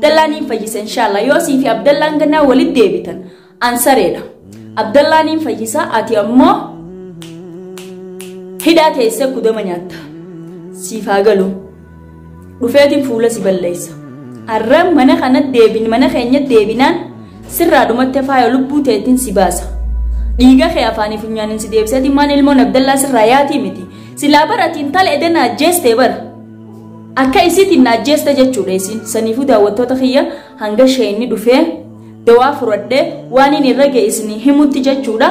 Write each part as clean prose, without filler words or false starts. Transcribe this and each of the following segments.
Abdallaan hin fayyisa inshaallah. Yoo sii fi Abdallaan gannaa walitti deebitan an sareedha. Abdallaan hin fayyisa, ati ammoo hidhaa teessee kudama nyaatta. Siif haa galu. Dhufeetiin fuula si balleessa. Har'a mana kana deebin, mana keenya deebinaan sirraa dhumatte faaya lubbuu teetiin si baasa. Dhiiga kee afaanii funyaaniin si deebiseetiin maan ilmoon Abdallaa sirraa yaatii miti. Silaa bara ati intala edee na ajjeeste bara. Akka isiitiin na ajjeeste jechuudha isin. Saniifuu daawwattoota kiyya, hanga isheen dhufee dawaa fudhadhee waan inni irra ga'e isin himutti jechuudha.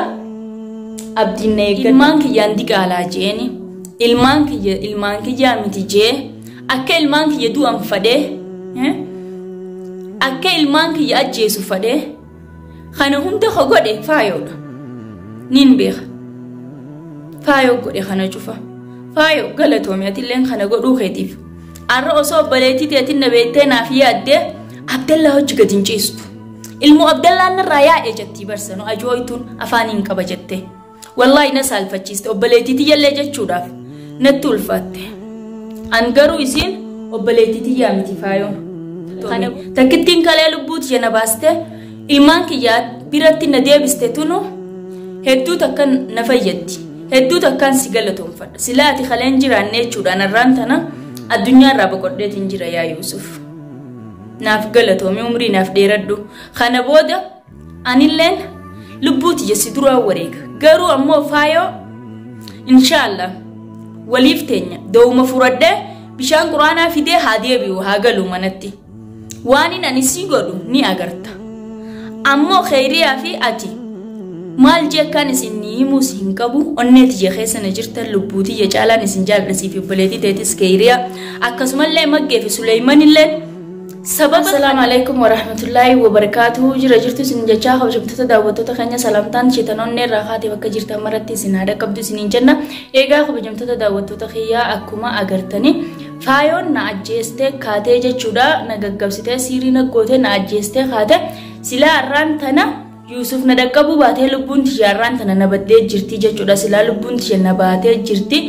Abdiin na eeggadha. Ilmaan kiyyaan diqaalaa jeeni. Ilmaan kiyya ilmaan kiyyaa miti jee. Akka ilmaan kiyya du'an fadhee. Akka ilmaan kiyya ajjeesu fadhee. Kana hunda ka godhe faayoodha. Nin beeka. Faayoo godhe kana cufa. Faayoo, galatoomi atilleen kana godhuu keetiif. Arra osoo obboleettii teetiin na beektee naaf yaaddee Abdallaa hojii gadi hin ciistu. Ilmoo Abdallaan narraa yaa'e jettii barsanu ajooytuun afaaniin qaba jette. Wallaahi na saalfachiiste, obboleettii tiyyallee jechuudhaaf natti ulfaatte. An garuu isiin obboleettii tiyyaa miti faayoon. Takkittiin kalee lubbuu tiyya na baastee ilmaan kiyyaa biratti na deebiste tunu hedduu takkan na fayyaddi. Hedduu takkaan si galatoomfadha. Silaa ati kaleen jiraanne jechuudhaan har'aan tana addunyaa irraa boqodheetiin jira yaa Yuusuf. Naaf galatoomi, umrii naaf dheeradhu. Kana booda anilleen lubbuu tiyya si duraa wareega. Garuu ammoo faayoo inshaallah waliif teenya dawuma furadhee bishaan quraanaa fidee haa deebi'u, haa galu manatti. Waan inni ani si godhu ni agarta. Ammoo kheyriyaa fi ati maal jeekkaan isin ni himuus hin qabu. Onnee tiyya keessa na jirtan, lubbuu tiyya caalaan isin jaalladha, siif obboleettii teetis kheyriyaa, akkasumallee Maggee fi Suleymanillee sababa. Assalaamu alaikum warahmatullaahi wabarakaatuhu. Jira jirtu isin jechaa, kabajamtoota daawwattoota keenya, salamtaan sheetan onnee irraa kaatee bakka jirtan maratti isin haadha qabdu isiniin jenna. Egaa kabajamtoota daawwattoota kiyyaa, akkuma agartanii faayoon na ajjeestee kaatee jechuudha. Na gaggabsitee, siirii na gootee, na ajjeestee kaate. Silaa har'aan tana Yuusuf na dhaqqabuu baatee lubbuun tiyya har'aan tana na baddee jirti jechuudha. Silaa lubbuun tiyya na baatee jirti.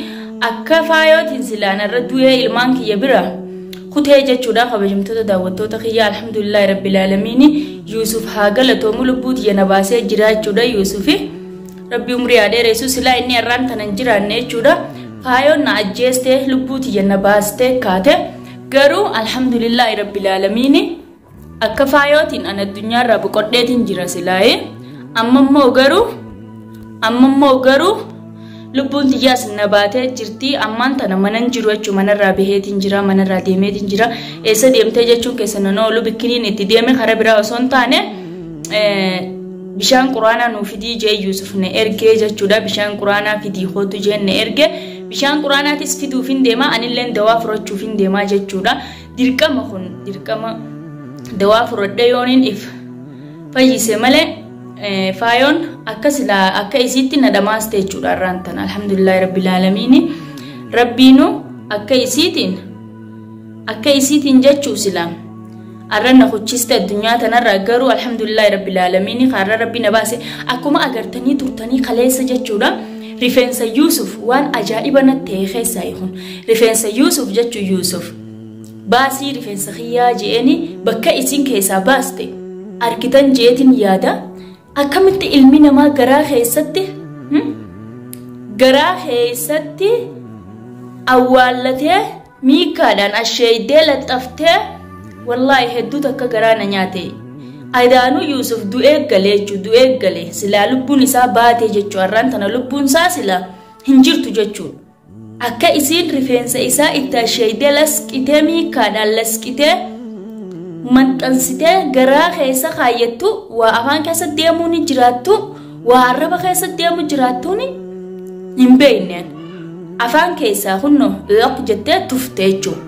Akka faayootiin silaa narra du'ee ilmaan kiyya bira kutee jechuudha. Kabajamtoota daawwattoota kiyya, alhamdulillahi rabbil aalamiini, Yuusuf haa galatoomu, lubbuu tiyya na baasee jira jechuudha. Yuusufi rabbi umrii haa dheeressu. Silaa inni har'aan tana hin jiraanne jechuudha. Faayoon na ajjeestee lubbuu tiyya na baastee kaate. Garuu alhamdulillahi rabbil aalamiini, akka faayootiin an addunyaarraa boqodheetiin jira silaa'ee. Amma immoo garuu lubbuun tiyyaas na baatee jirti. Ammaan tana manan jiru jechuun manarraa baheetiin jira, manarraa deemeetiin jira. Eessa deemtee jechuun keessa nan oolu. Bikkiniin itti deeme karaa biraa osoo hin taane bishaan quraanaa nuu fidii jee Yuusuf na ergee jechuudha. Bishaan quraanaa fidii kootu jee na erge. Bishaan quraanaatis fiduuf hin deemaa, anilleen dawaa fudhachuuf hin deemaa jechuudha. Dirqama kun dirqama, dawaa fudhadhee yooniin if fayyise malee faayoon akka silaa akka isiitti na dhamaaste jechuudha har'aan tana. Alhamdulillahi rabbil aalamiini, rabbiinu akka isiitiin jechuu silaa har'a na kuchiste addunyaa tanarra. Garuu alhamdulillahi rabbil aalamiini, har'a rabbi na baase. Akkuma agartanii turtanii kaleessa jechuudha, rifeensa Yuusuf waan ajaa'iba natti ta'e keessaa kun rifeensa Yuusuf jechuu. Yuusuf baasii rifeensa kiyyaa je'eni, bakka isin keessaa baaste arkitan jeetin yaada. Akkamitti ilmi namaa garaa keessatti awwaallatee miikaadhaan asheeydee laxxaftee? Wallaahi hedduu takka garaa na nyaate. Adaanuu Yuusuf du'ee galee jechuu, du'ee galee silaa lubbuun isaa baatee jechuu. Har'aan tana lubbuun isaa silaa hin jirtu jechuudha. Akka isiin rifeensa isaa itti asheeydee lasqitee, miikaadhaan lasqitee maxxansitee garaa keessa kaayyattu, waa afaan keessa deemuu ni jiraattu, waa arraba keessa deemu jiraattuuni hin beekneen. Afaan keessaa kunno loq jettee tufte jechuudha.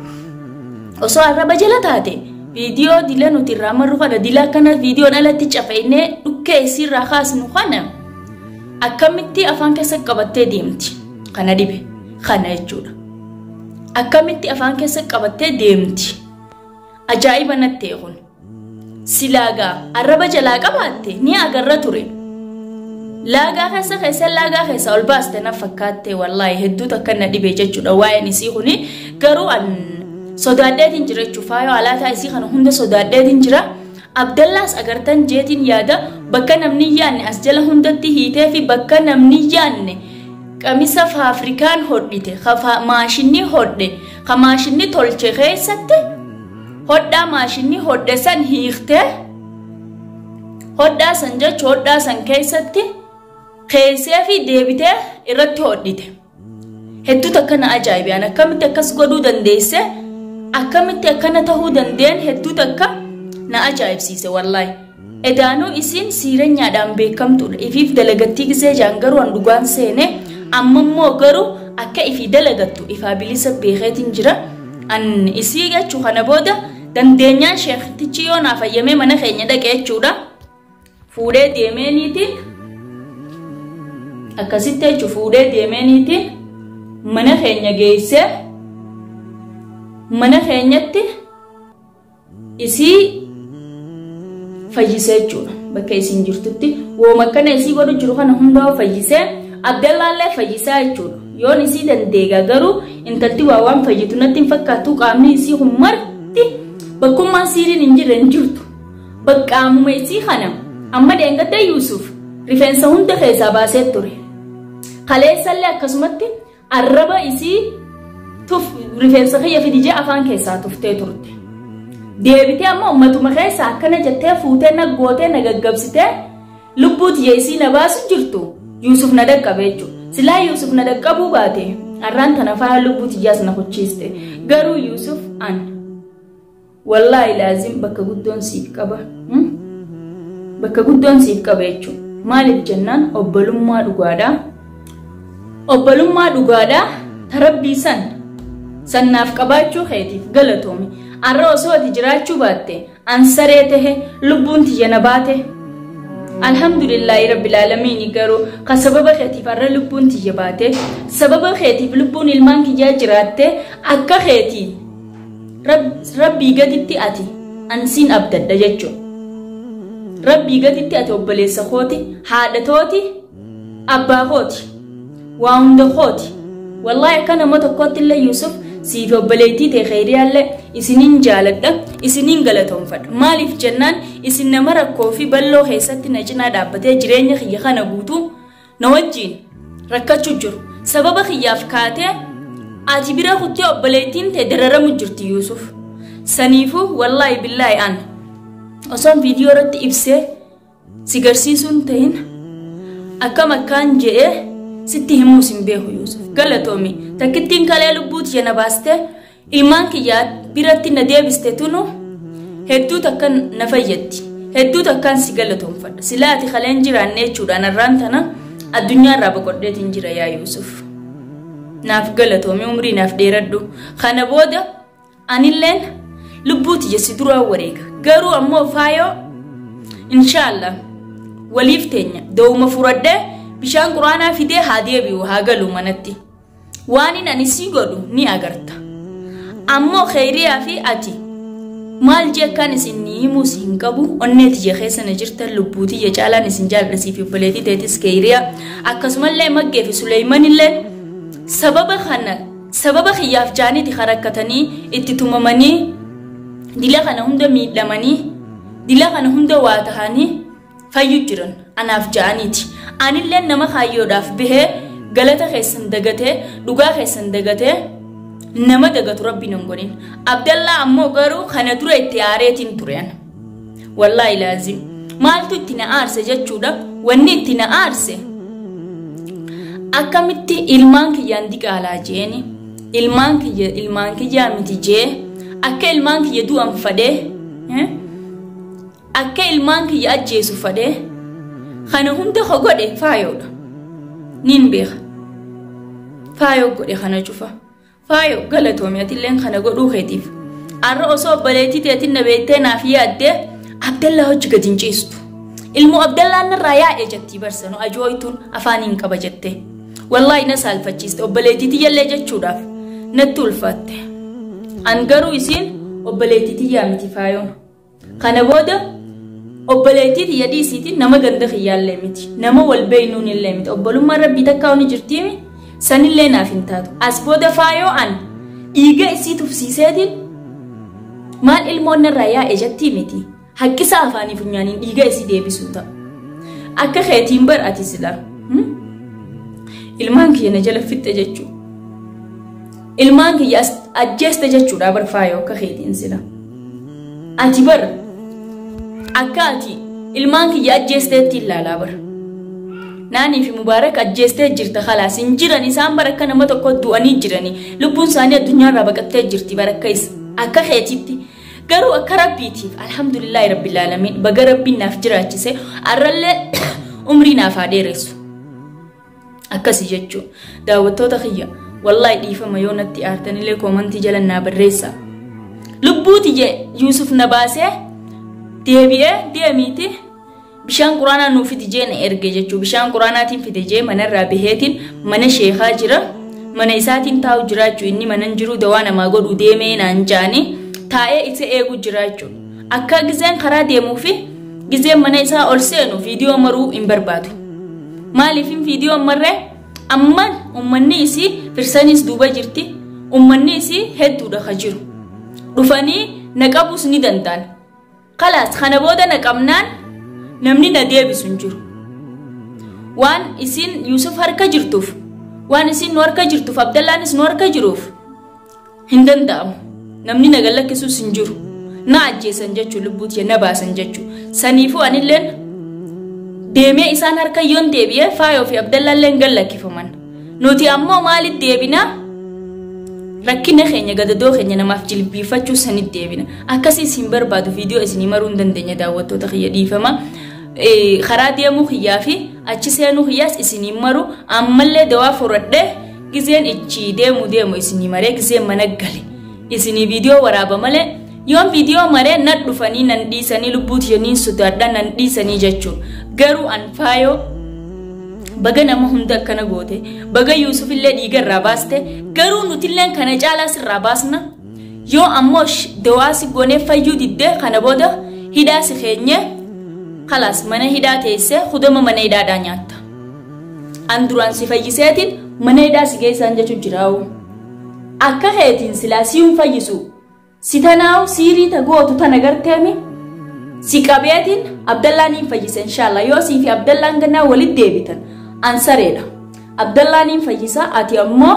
Osoo arraba jala taate viidiyoo dila nuti irraa marru kana, dila akkana viidiyoon alatti cafeinee dhukkee isiirraa kaasnu kana akkamitti afaan keessa qabattee deemti? Kana dhibe kana jechuudha. Akkamitti afaan keessa qabattee deemti? Ajaa'iba natti ta'e kun. Silaagaa arraba jalaa qabaatte ni agarra ture. Laagaa keessa keessa laagaa keessa ol baaste na fakkaatte. Wallaahi hedduu takka na dhibe jechuudha waa'een isii kuni. Garuu an Sodaadheetiin jira jechuudha. Faayoo alaataa isii kana hunda sodaadheetiin jira. Abdallaas agartan jeetiin yaada bakka namni yaanne as jala hundatti hiitee fi bakka namni yaanne qamisa faafrikaan hodhite maashinni hodhe ka maashinni tolche keessatti hodhaa maashinni hodhe san hiiktee hodhaa san jechuun hodhaa san keessatti keessee fi deebitee irratti hodhite. Hedduu takka na ajaa'ibe an akkamitti akkas godhuu dandeesse akkamitti akkana tahuu dandeen hedduu takka na ajaa'ibsiise wallaahi. Edaanuu isiin siiranyaadhaan beekamtuudha. Ifiif dalagattii gisee jaan garuu an dhugaan seene amma immoo garuu akka ifii dalagattu ifaa bilisa beekeetiin jira. An isii jechuu kana booda dandeenyaan sheektichi yoo naaf fayyamee mana keenya dhaqe jechuudha. Fuudhee deemeeniitiin akkasitti jechuu fuudhee deemeeniitiin mana keenya geessee mana keenyatti isii fayyisee jechuudha. Bakka isiin jirtutti wooma akkana isii godhu jiru kana hundaa fayyisee Abdallaallee fayyisaa jechuudha. Yoon isii dandeega garuu intalti waa waan fayyitu natti hin fakkaattu qaamni isii kun marti bakkummaan siiriin hin jirre hin jirtu. Bakkaamuma isii kana amma dheengadda Yuusuf rifeensa hunda keessaa baasee ture. Kaleessallee akkasumatti arraba isii tuf rifeensa kiyya fidijee afaan keessaa tuftee turte. Deebitee amma uummatuma keessa akkana jettee fuutee na gootee na gaggabsitee lubbuu tiyya isii na baasu jirtu Yuusuf na dhaqqabe jechuudha. Silaa Yuusuf na dhaqqabuu baate arraan tana faaya lubbuu tiyyaas na kuchiiste. Garuu Yuusuf an wallaahi laazim bakka guddoon siif qaba. Bakka guddoon siif qaba jechuudha. Maaliif jennaan obbolummaa dhugaadhaa. Obbolummaa dhugaadhaa tarabbii san sannaaf qabaachuu keetiif galatoome. Arra osoo ati jiraachuu baatte an saree tahe lubbuun tiyya na baate. Alhamdulillahi rabbil aalamiin garuu ka sababa keetiif arra lubbuun tiyya baate sababa keetiif lubbuun ilmaan kiyyaa jiraatte akka keetii rabbii gaditti ati an siin abdadha jechuudha. Rabbii gaditti ati obboleessa kooti haadha tooti abbaa kooti waa hunda kooti. Wallaahi akka nama tokkootti illee Yuusuf siif obboleettii ta'e khayriyyaallee isiniin jaaladha isiniin galatoomfadha. Maaliif jennaan isin nama rakkoo fi balloo keessatti na cinaa dhaabbatee jireenya kiyya kana guutuu na wajjin rakkachuu jiru. Sababa kiyyaaf kaatee ati bira kuttee obboleettiin ta'e dararamu jirti Yuusuf. Saniifuu wallaahi billaahi an osoon viidiyoo irratti ibsee si garsiisuun ta'in akkam akkaan je'ee sitti himuus hin beeku Yuusuf. Galatoomi takkittiin kalee lubbuu tiyya na baastee ilmaan kiyyaa biratti na deebiste tunu hedduu takka na fayyaddi. Hedduu takkaan si galatoomfadha. Silaa ati kaleen jiraanne jechuudhaan arraan tana addunyaa irraa boqodheetiin jira yaa Yuusuf. Naaf galatoomi umrii naaf dheeradhu. Kana booda anilleen lubbuu tiyya si duraa wareega. Garuu ammoo faayoo inshaallah waliif teenya da'uma furadhee bishaan quraanaa fidee haa deebi'u haa galu manatti. Waan inni ani sii godhu ni agarta. Ammoo khayriyaa fi ati maal jeekkaan isin ni himuus hin qabu onnee tiyya keessa na jirtan lubbuu tiyya caalaan isin jaalladhasii fi obboleettii teetis khayriyaa akkasumallee Maggee fi Suleymanillee sababa kana sababa kiyyaaf jaaniiti harakkatanii itti tumamanii dila kana hunda miidhamanii dila kana hunda waa tahanii fayyu jiran anaaf ja'aniiti. Anillee nama kaayyoodhaaf bahee galata keessan dagatee dhugaa keessan dagatee nama dagatu rabbiin hin godhin. Abdallaa ammoo garuu kana dura itti aareetiin tureen. Wallaahi laazim maaltu itti na aarse jechuudha. Wanni itti na aarse akkamitti ilmaan kiyyaan diqaalaa jeeni ilmaan kiyya ilmaan kiyyaa miti jee akka ilmaan kiyya du'an fadhee akka ilmaan kiyya ajjeesu fadhee kana hunda ka godhe faayoodha. Niin beeka. Faayoo godhe kana cufa. Faayoo galatoomi atilleen kana godhuu keetiif. Arra osoo obboleettii teetiin na beektee naaf yaaddee Abdallaa hojii gadi hin ciistu. Ilmoo Abdallaan narraa yaa'e jettii barsanu ajooytuun afaaniin qaba jette. Wallaahi na saalfachiiste obboleettii tiyyallee jechuudhaaf natti ulfaatte. An garuu isiin obboleettii tiyyaa miti faayoon. Kana booda obboleettii tiyya dhiisiitiin nama ganda kiyyaallee miti. Nama wal beeynuun illee miti. Obbolummaan rabbii takkaa ni jirtiimi sanillee naaf hin taatu. As booda faayoo an dhiiga isii tufsiiseetiin Maal ilmoon narraa yaa'e jettii miti. Haqqisa afaanii funyaaniin dhiiga isii deebisuu ta'a. Akka keetiin bar ati sila. Ilmaan kiyya na jala fixxe jechuudha. Ilmaan kiyya ajjeeste jechuudha bar faayoo akka keetiin sila. Ati bar akka ati ilmaan kiyya ajjeesteetti ilaalaa bar. Naanii fi Mubaarak ajjeestee jirta khalaas hin jiran isaan bar akka nama tokko du'anii jiranii lubbuun isaanii addunyaarraa baqattee jirti bar akka isa akka keetitti. Garuu akka rabbiitiif alhamdulillahi rabbil aalamiin baga rabbiin naaf jiraachise arrallee umrii naaf haa dheeressu. Akkasi jechuun daawwattoota kiyya wallaahi dhiifama yoo natti aartanillee koomantii jala naa barreessa. Lubbuuti jee Yuusuf na baasee deebi'ee deemiiti bishaan quraanaa nuu fidi jee na erge jechuu bishaan quraanaatiin fide jee manarraa baheetiin mana sheekaa jira mana isaatiin taa'u jira jechuu inni mana hin jiru dawaa namaa godhu deemee naan jaani taa'ee isa eegu jira jechuudha. Akka gizeen karaa deemuu fi gizeen mana isaa ol seenu viidiyoo maruu hin barbaadu. Maaliif hin viidiyoo marree amma ummanni isii firsaniis duuba jirti ummanni isii hedduudha ka jiru. Dhufanii na qabuus ni danda'an. Kalaas kana booda na qabnaan namni na deebisu hin jiru. Waan isiin Yuusuf harka jirtuuf waan isiin nu harka jirtuuf Abdallaanis nu harka jiruuf hin danda'amu. Namni na gallakkisuus hin jiru. Na ajjeesan jechuun lubbuu tiyya na baasan jechuun. Saniifuu anilleen deemee isaan harka yoon deebi'ee Faayoo fi Abdallaalleen gallakkifaman. Nuti ammoo maalitti deebinaa? Rakkina keenya gadadoo keenya namaaf jilbiifachuu sanitti deebina. Akkasii isin barbaadu viidiyoo isinii maruu hin dandeenya daawwattoota kiyya dhiifama. Karaa deemuu kiyyaa fi achi seenuu kiyyaas isinii maru ammallee dawaa furadhee gizeen ichi deemu deemu isinii maree gizeen mana gale. Isinii viidiyoo waraaba malee yoon viidiyoo maree na dhufanii nan dhiisanii lubbuu tiyyaniin sodaadha nan dhiisanii jechuudha. Garuu an faayoo baga nama hunda akkana goote baga Yuusuf illee dhiiga irraa baaste garuu nutilleen kana caalaa sirraa baasna yoo ammoo dawaa si goonee fayyuu diddee kana booda hidhaa si keenye khalaas mana hidhaa teessee hudama mana hidhaadhaa nyaatta. An duraan si fayyiseetiin mana hidhaa si geessaan jechuu jiraawu. Akka keetiin silaa siyuun fayyisu si tanaawu siirii ta gootu tana garteemi si qabeetiin Abdallaan hin fayyisa inshallah yoo sii fi Abdallaan gannaa walitti deebitan an sareedha. Abdallaan hin fayyisa ati ammoo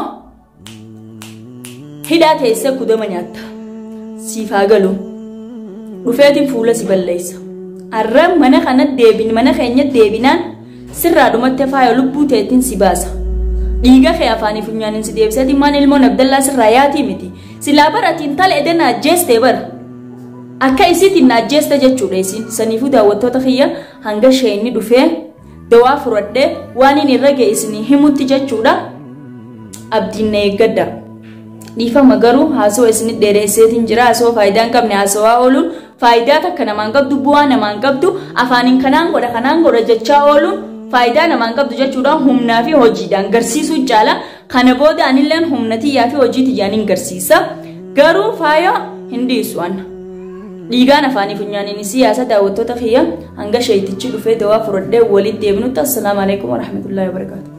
hidhaa teessee kudama nyaatta. Siif haa galu. Dhufeetiin fuula si balleessa. Arra mana kana deebin mana keenya deebinaan sirraa dhumatte faaya lubbuu teetiin si baasa. Dhiiga kee afaanii funyaaniin si deebiseetiin maan ilmoon Abdallaa sirraa yaatii miti. Silaa bara ati intala edee na ajjeeste bara. Akka isiitiin na ajjeeste jechuudha isiin. Saniifuu daawwattoota kiyya hanga isheen dhufee dawaa furadhee waan inni irra ga'e isinii himutti jechuudha. Abdiin na eeggadha. Dhiifama garuu haasawaa isinit dheeresseetiin jira haasawaa faayidaa hin qabne haasawaa ooluun faayidaa takka namaan qabdu bu'aa namaan qabdu afaaniin kanaan godha kanaan godha jechaa ooluun faayidaa namaan qabdu jechuudha humnaa fi hojiidhaan garsiisuu caala kana booda anilleen humna tiyyaa fi hojii tiyyaan hin garsiisa garuu faaya hin dhiisu anna. Dhiigaan afaanii funyaaniin siyaasa daawwattoota kiyya hanga sheeytichi dhufee dawaa fudhadhee walitti deebinutti assalaamu alaikum warahmatullahi wabarakaatu.